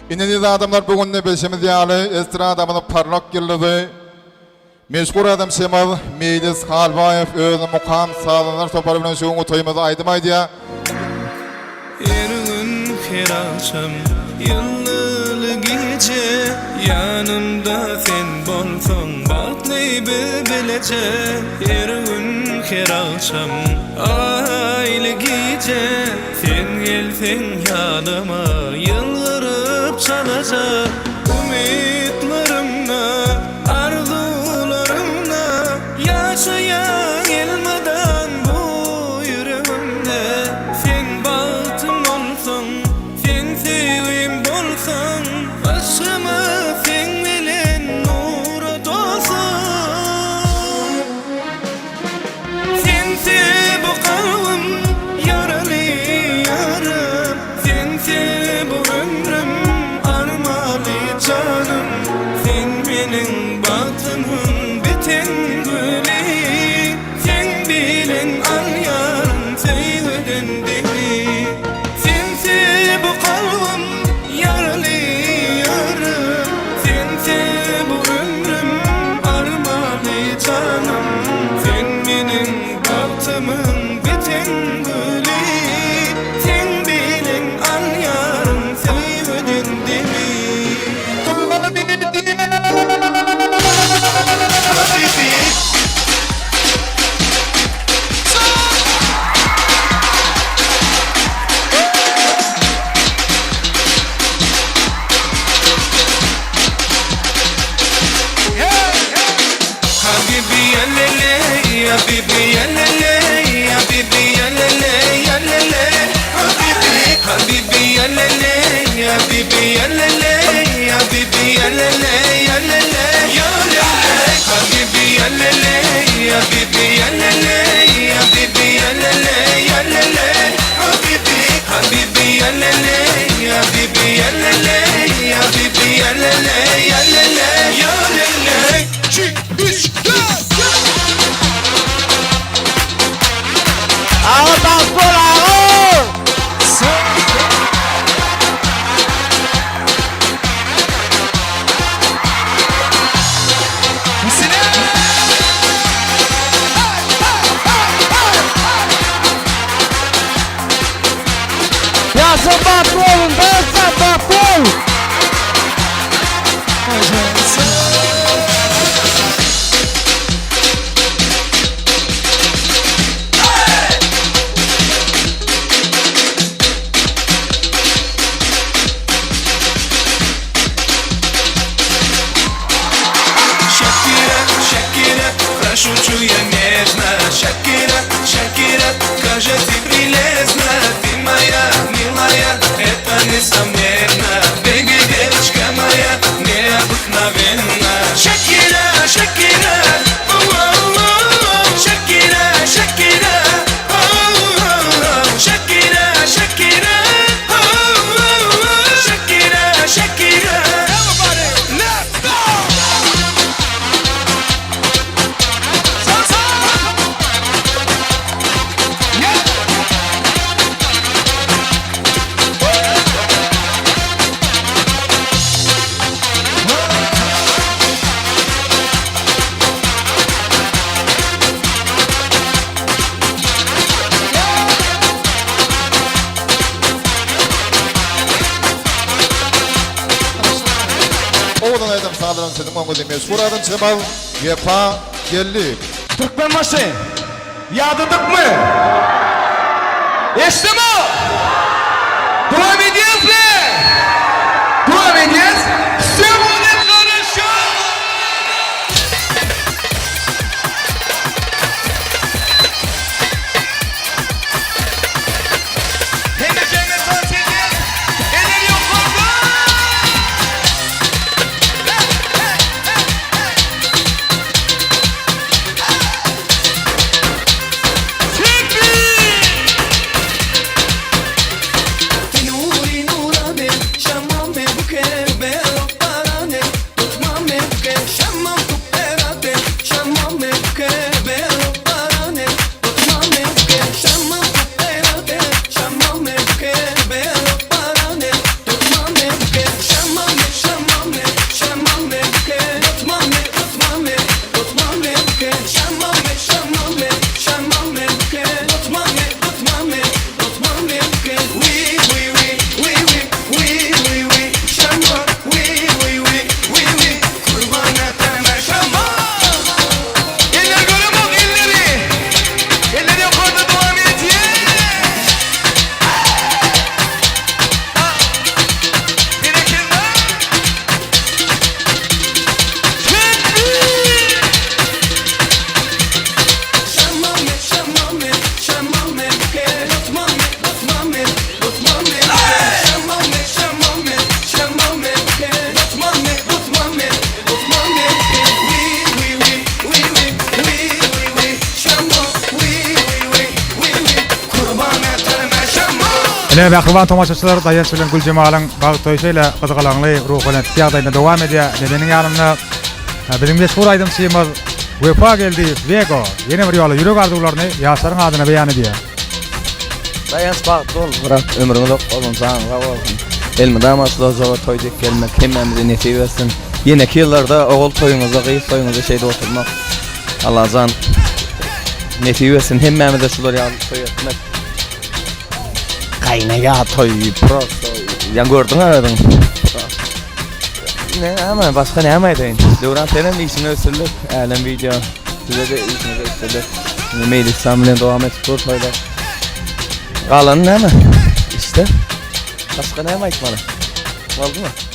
Ine eziz adamlar bu günde bilşimiz ýaly estradamyzyň parlak ýyldyzy meşhur aýdymçymyz Meýlis Halbaýew özüniň Mukam sazandalar topary bilen şu günki toýumyzda aýdym aýdýar. Her gün her agşam ýyldyzly gije Ýanymda sen bolsaň bagtly biz bileje Her gün her agşam aýly gije Sen gelseň ýanyma ýylgyryp çalaja Umytlarymda arzuwlarymda Ýaşaýaň elmydam bu ýüregimde Sen bagtym bolsaň, sen söýgim bolsaň Yşgymyz seň bilen nura dolsun. Sensiz bu kalbym ýaraly ýarym Sensiz bu ömrüm armaly janym Sen meniň bagtymyň biten güli Seň bilen alýaryn söýgüden demi Sensiz bu kalbym ýaraly ýarym Sensiz bu ömrüm armaly janym Sen meniň bagtymyň biten güli Seň bilen alýaryn söýgüden demi. Habibi ya lele ya bibi ya lele ya bibi ya lele ya lele Habibi Habibi ya lele ya bibi ya lele ya bibi ya lele ya lele ya lele Habibi ya lele ya bibi ya lele ya bibi ya lele ya lele Habibi Habibi ya lele ya bibi ya lele ya bibi ya lele ya lele ya lele Aga tans bol aga! Ýaşa bagtly boluň dostlar bagtly bol. Шакира, Шакира, прошучу я нежно Шакира, Шакира, как ты прелестна Ты моя, милая, это несомненно Бэйби, девочка моя, необыкновенна Шакира, Шакира, о-о-о, Шакира, Шакира, о-о-о, Шакира, Шакира, о-о-о, Шакира, Шакира Everybody, let's go! Owadan aýdym sazlaryň siziň öňüňizde meşhur aýdymçymyz Wepa Geldiýew. Türkmenbaşy, ýadadykmy? Eşdimo? Dowam edýäsmi? Dowam edýäs. Wsё будет хорошо! Hemmejeňiz tans edýäs. Eller ýokarda! Tekbir! Ine, mähriban tomaşaçylar, Daýanç bilen Güljemalyň bagt toýy şeýle gyzgalaňly, ruhubelentlik ýagdaýynda dowam edýär. Ine, meniň ýanymda biziň meşhur aýdymçymyz Wepa Geldiýew, Wego, ýene bir ýola ýürek arzuwlaryny ýaşlaryň adyna beýan edýär. Daýanç bagtly bol brat ömrüň uzak bolsun janyň sag bolsun elmydama şu ojaga toý dek gelmek hemmämize nesip etsin ýeneki ýyllarda ogul toýuňyzda gyz toýuňyzda şeýdip oturmak Allajan nesip etsin hemmämize şular ýaly toý etmek gaýnaýa toý prosto ýa gördüň-ä özüň Näme başga näme aýdaýyn Döwran senem işiňe üstünlik Älem wideo size-de işiňizde üstünlik Indi Meýlisjan bilen dowam edip dur toýlar Galany näme? Işte. Başga näme aýtmaly? Boldumy?